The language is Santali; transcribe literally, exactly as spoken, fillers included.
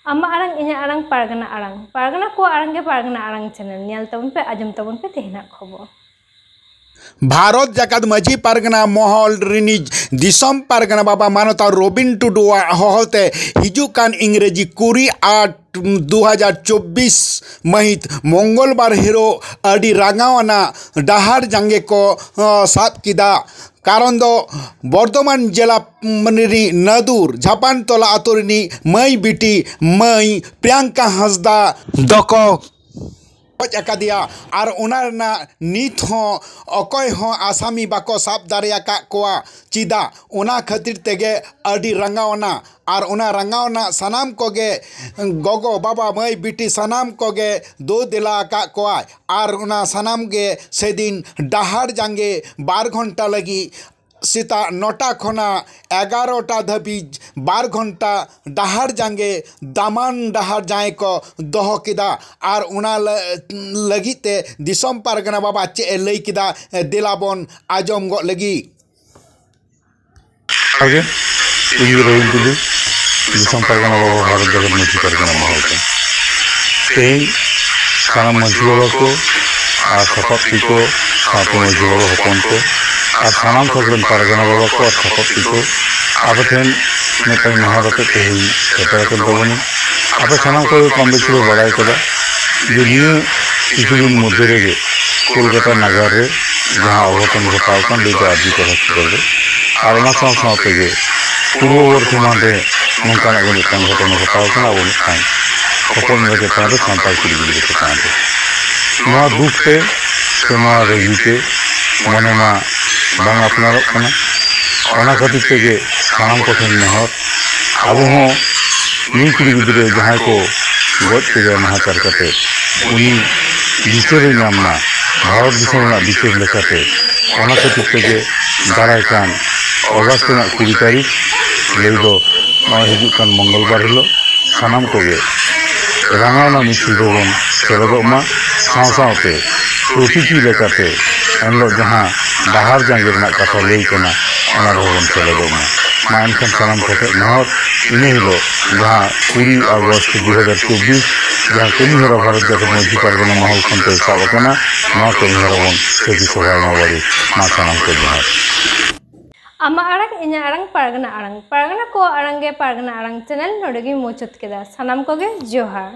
ᱟᱢᱟᱜ ᱟᱲᱟᱝ, ᱤᱧᱟᱹᱜ ᱟᱲᱟᱝ, ᱯᱟᱨᱜᱟᱱᱟ ᱟᱲᱟᱝ᱾ ᱯᱟᱨᱜᱟᱱᱟ ᱠᱚᱣᱟᱜ ᱟᱲᱟᱝ ᱜᱮ ᱯᱟᱨᱜᱟᱱᱟ ᱟᱲᱟᱝ ᱪᱮᱱᱮᱞ᱾ ᱧᱮᱞ ᱛᱟᱵᱚᱱ ᱯᱮ, ᱟᱸᱡᱚᱢ ᱛᱟᱵᱚᱱ ᱯᱮ ᱛᱮᱦᱮᱧᱟᱜ ᱠᱷᱚᱵᱚᱨ᱾ ᱵᱷᱟᱨᱚᱛ ᱡᱟᱠᱟᱛ ᱢᱟᱹᱡᱷᱤ ᱯᱟᱨᱜᱟᱱᱟ ᱢᱚᱦᱚᱞ ᱨᱤᱱᱤᱡ ᱫᱤᱥᱚᱢ ᱯᱟᱨᱜᱟᱱᱟ ᱵᱟᱵᱟ ᱢᱟᱱᱚᱛᱟᱱ ᱨᱚᱵᱤᱱ ᱴᱩᱰᱩᱣᱟᱜ ᱦᱚᱦᱚᱛᱮ ᱦᱤᱡᱩᱜ ᱠᱟᱱ ᱤᱝᱨᱮᱡᱤ ᱠᱩᱲᱤ ᱟᱴ ᱫᱩ ᱦᱟᱡᱟᱨ ᱪᱚᱵᱵᱤᱥ ᱢᱟᱹᱦᱤᱛ ᱢᱚᱝᱜᱚᱞ ᱵᱟᱨ ᱦᱤᱞᱳᱜ ᱟᱹᱰᱤ ᱨᱟᱸᱜᱟᱣ ᱟᱱᱟᱜ ᱰᱟᱦᱟᱨ ᱡᱟᱸᱜᱮ ᱠᱚ, ᱚ, ᱥᱟᱵ ᱠᱮᱫᱟ᱾ ᱠᱟᱨᱚᱱ ᱫᱚ ᱵᱚᱨᱫᱷᱚᱢᱟᱱ ᱡᱮᱞᱟ ᱨᱤᱱᱤᱡ ᱱᱟᱫᱩᱨ ᱡᱷᱟᱯᱟᱱ ᱛᱚᱞᱟ ᱟᱛᱳ ᱨᱤᱱᱤᱡ ᱢᱟᱹᱭ ᱵᱤᱴᱤ ᱢᱟᱹᱭ ᱯᱨᱤᱭᱟᱝᱠᱟ ᱦᱟᱸᱥᱫᱟ ᱫᱚᱠᱚ ᱜᱚᱡ ᱟᱠᱟᱫᱮᱭᱟ᱾ ᱟᱨ ᱚᱱᱟ ᱨᱮᱱᱟᱜ ᱱᱤᱛ ᱦᱚᱸ ᱚᱠᱚᱭ ᱦᱚᱸ ᱟᱥᱟᱢᱤ ᱵᱟᱠᱚ ᱥᱟᱵ ᱫᱟᱲᱮ ᱟᱠᱟᱫ ᱠᱚᱣᱟ᱾ ᱪᱮᱫᱟᱜ? ᱚᱱᱟ ᱠᱷᱟᱹᱛᱤᱨ ᱛᱮᱜᱮ ᱟᱹᱰᱤ ᱨᱟᱸᱜᱟᱣᱱᱟ᱾ ᱟᱨ ᱚᱱᱟ ᱨᱟᱸᱜᱟᱣᱱᱟ ᱥᱟᱱᱟᱢ ᱠᱚᱜᱮ, ᱜᱚᱜᱚ, ᱵᱟᱵᱟ, ᱢᱟᱹᱭ, ᱵᱤᱴᱤ ᱥᱟᱱᱟᱢ ᱠᱚᱜᱮ ᱫᱳ ᱫᱮᱞᱟ ᱟᱠᱟᱫ ᱠᱚᱣᱟᱭ᱾ ᱟᱨ ᱚᱱᱟ ᱥᱟᱱᱟᱢ ᱜᱮ ᱥᱮᱫᱤᱱ ᱰᱟᱦᱟᱨ ᱡᱟᱸᱜᱮ ᱵᱟᱨ ᱜᱷᱚᱱᱴᱟ ᱞᱟᱹᱜᱤᱫ ᱥᱮᱛᱟᱜ ᱱᱚᱴᱟ ᱠᱷᱚᱱᱟᱜ ᱮᱜᱟᱨᱚᱴᱟ ᱫᱷᱟᱹᱵᱤᱡ ᱵᱟᱨ ᱜᱷᱚᱱᱴᱟ ᱰᱟᱦᱟᱨ ᱡᱟᱸᱜᱮ, ᱫᱟᱢᱟᱱ ᱰᱟᱦᱟᱨ ᱡᱟᱸᱜᱮ ᱠᱚ ᱫᱚᱦᱚ ᱠᱮᱫᱟ᱾ ᱟᱨ ᱚᱱᱟ ᱞᱟᱹ-, ᱞᱟᱹᱜᱤᱫ ᱛᱮ ᱫᱤᱥᱚᱢ ᱯᱟᱨᱜᱟᱱᱟ ᱵᱟᱵᱟ ᱪᱮᱫ ᱮ ᱞᱟᱹᱭ ᱠᱮᱫᱟ, ᱫᱮᱞᱟ ᱵᱚᱱ ᱟᱸᱡᱚᱢ ᱜᱚᱫ ᱞᱟᱹᱜᱤᱫ᱾ ᱡᱚᱦᱟᱨ ᱜᱮ, ᱤᱧ ᱜᱮ ᱨᱚᱵᱤᱱ ᱴᱩᱰᱩ, ᱫᱤᱥᱚᱢ ᱯᱟᱨᱜᱟᱱᱟ ᱵᱟᱵᱟ ᱵᱷᱟᱨᱚᱛ ᱡᱟᱠᱟᱛ ᱢᱟᱹᱡᱷᱤ ᱯᱟᱨᱜᱟᱱᱟ ᱢᱚᱦᱚᱞ ᱠᱷᱚᱱ᱾ ᱛᱮᱦᱮᱧ ᱥᱟᱱᱟᱢ ᱢᱟᱹᱡᱷᱤ ᱵᱟᱵᱟ ᱠᱚ ᱟᱨ ᱥᱟᱯᱟᱵ ᱛᱤ ᱠᱚ, ᱥᱟᱶᱛᱮ ᱢᱟᱹᱡᱷᱤ ᱵᱟᱵᱟ ᱦᱚᱯᱚᱱ ᱠᱚ ᱟᱨ ᱥᱟᱱᱟᱢ ᱥᱟᱥᱚᱱ ᱯᱟᱨᱜᱟᱱᱟ ᱵᱟᱵᱟ ᱠᱚ ᱟᱨ ᱥᱟᱯᱟᱵ ᱛᱤ ᱠᱚ, ᱟᱯᱮ ᱴᱷᱮᱱ ᱢᱤᱫᱴᱟᱝ ᱱᱮᱦᱚᱨ ᱟᱛᱮ ᱛᱮᱦᱮᱧ ᱥᱮᱴᱮᱨ ᱟᱠᱟᱱ ᱛᱟᱵᱚᱱᱟ᱾ ᱟᱯᱮ ᱥᱟᱱᱟᱢ ᱠᱚᱜᱮ ᱠᱚᱢ ᱵᱮᱥᱤ ᱯᱮ ᱵᱟᱲᱟᱭ ᱠᱟᱫᱟ ᱡᱮ ᱱᱤᱭᱟᱹ ᱠᱤᱪᱷᱩ ᱫᱤᱱ ᱢᱚᱫᱽᱫᱷᱮ ᱨᱮᱜᱮ ᱠᱳᱞᱠᱟᱛᱟ ᱱᱟᱜᱟᱨ ᱨᱮ ᱡᱟᱦᱟᱸ ᱚᱜᱷᱚᱴᱚᱱ ᱜᱷᱚᱴᱟᱣ ᱟᱠᱟᱱ ᱞᱟᱹᱭ ᱫᱚ ᱟᱨ ᱡᱤ ᱠᱚᱨ ᱦᱚᱥᱯᱤᱴᱟᱞ ᱨᱮ, ᱟᱨ ᱚᱱᱟ ᱥᱟᱶ ᱥᱟᱶ ᱛᱮᱜᱮ ᱯᱩᱨᱵᱚ ᱵᱚᱨᱫᱷᱚᱢᱟᱱ ᱨᱮ ᱱᱚᱝᱠᱟᱱᱟᱜ ᱜᱮ ᱢᱤᱫᱴᱟᱝ ᱜᱷᱚᱴᱚᱱᱟ ᱜᱷᱚᱴᱟᱣ ᱟᱠᱟᱱᱟ ᱟᱵᱚ ᱢᱤᱫᱴᱟᱝ ᱦᱚᱯᱚᱱ ᱮᱨᱟ ᱪᱮᱛᱟᱱ ᱨᱮ, ᱥᱟᱱᱛᱟᱲ ᱠᱩᱲᱤ ᱜᱤᱫᱽᱨᱟᱹ ᱪᱮᱛᱟᱱ ᱨᱮ᱾ ᱱᱚᱣᱟ ᱫᱩᱠ ᱛᱮ ᱥᱮ ᱱᱚᱣᱟ ᱨᱟᱹᱜᱤ ᱛᱮ ᱢᱚᱱᱮ ᱢᱟ ᱵᱟᱝ ᱟᱯᱱᱟᱨᱚᱜ ᱠᱟᱱᱟ᱾ ᱚᱱᱟ ᱠᱷᱟᱹᱛᱤᱨ ᱛᱮᱜᱮ ᱥᱟᱱᱟᱢ ᱠᱚᱴᱷᱮᱱ ᱱᱮᱦᱚᱨ, ᱟᱵᱚ ᱦᱚᱸ ᱱᱩᱭ ᱠᱩᱲᱤ ᱜᱤᱫᱽᱨᱟᱹ ᱡᱟᱦᱟᱸᱭ ᱠᱚ ᱜᱚᱡ ᱠᱮᱫᱮᱭᱟ ᱱᱟᱦᱟᱪᱟᱨ ᱠᱟᱛᱮ, ᱩᱱᱤ ᱵᱤᱪᱟᱹᱨᱮ ᱧᱟᱢ ᱢᱟ, ᱵᱷᱟᱨᱚᱛ ᱫᱤᱥᱚᱢ ᱨᱮᱱᱟᱜ ᱵᱤᱪᱟᱹᱨ ᱞᱮᱠᱟᱛᱮ, ᱚᱱᱟ ᱠᱷᱟᱹᱛᱤᱨ ᱛᱮᱜᱮ ᱫᱟᱨᱟᱭ ᱠᱟᱱ ᱚᱜᱟᱥᱴ ᱨᱮᱱᱟᱜ ᱠᱩᱲᱤ ᱛᱟᱹᱨᱤᱠᱷ, ᱞᱟᱹᱭ ᱫᱚ ᱱᱚᱜᱼᱚᱭ ᱦᱤᱡᱩᱜ ᱠᱟᱱ ᱢᱚᱝᱜᱚᱞᱵᱟᱨ ᱦᱤᱞᱳᱜ, ᱥᱟᱱᱟᱢ ᱠᱚᱜᱮ ᱨᱟᱸᱜᱟᱣᱱᱟ ᱢᱤᱪᱷᱤᱞ ᱨᱮᱵᱚᱱ ᱥᱮᱞᱮᱫᱚᱜ ᱢᱟ᱾ ᱥᱟᱶ ᱥᱟᱶᱛᱮ ᱯᱨᱚᱛᱤᱠᱤ ᱞᱮᱠᱟᱛᱮ ᱮᱱᱦᱤᱞᱳᱜ ᱡᱟᱦᱟᱸ ᱰᱟᱦᱟᱨ ᱡᱟᱸᱜᱮ ᱨᱮᱱᱟᱜ ᱠᱟᱛᱷᱟ ᱞᱟᱹᱭ ᱠᱟᱱᱟ, ᱚᱱᱟ ᱨᱮᱦᱚᱸ ᱵᱚᱱ ᱥᱮᱞᱮᱫᱚᱜ ᱢᱟ᱾ ᱢᱟ ᱮᱱᱠᱷᱟᱱ ᱥᱟᱱᱟᱢ ᱠᱚᱴᱷᱮᱱ ᱱᱮᱦᱚᱨ, ᱤᱱᱟᱹ ᱦᱤᱞᱳᱜ ᱡᱟᱦᱟᱸ ᱠᱩᱲᱤ ᱟᱜᱚᱥᱴ ᱫᱩ ᱦᱟᱡᱟᱨ ᱪᱚᱵᱵᱤᱥ, ᱡᱟᱦᱟᱸ ᱠᱟᱹᱢᱤᱦᱚᱨᱟ ᱵᱷᱟᱨᱚᱛ ᱡᱟᱠᱟᱛ ᱢᱟᱹᱡᱷᱤ ᱯᱟᱨᱜᱟᱱᱟ ᱢᱚᱦᱚᱞ ᱠᱷᱚᱱ ᱛᱮ ᱥᱟᱵ ᱟᱠᱟᱱᱟ, ᱱᱚᱣᱟ ᱠᱟᱹᱢᱤᱦᱚᱨᱟ ᱵᱚᱱ ᱥᱟᱹᱠᱷᱤ ᱥᱚᱵᱷᱟᱭ ᱢᱟ ᱵᱟᱹᱲᱤ᱾ ᱢᱟ ᱥᱟᱱᱟᱢ ᱠᱚ ᱡᱚᱦᱟᱨ᱾ ᱟᱢᱟᱜ ᱟᱲᱟᱝ, ᱤᱧᱟᱹᱜ ᱟᱲᱟᱝ, ᱯᱟᱨᱜᱟᱱᱟ ᱟᱲᱟᱝ, ᱯᱟᱨᱜᱟᱱᱟ ᱠᱚᱣᱟᱜ ᱟᱲᱟᱝ ᱜᱮ ᱯᱟᱨᱜᱟᱱᱟ ᱟᱲᱟᱝ ᱪᱮᱱᱮᱞ ᱱᱚᱰᱮ ᱜᱮᱧ ᱢᱩᱪᱟᱹᱫ ᱠᱮᱫᱟ᱾ ᱥᱟᱱᱟᱢ ᱠᱚᱜᱮ ᱡᱚᱦᱟᱨ᱾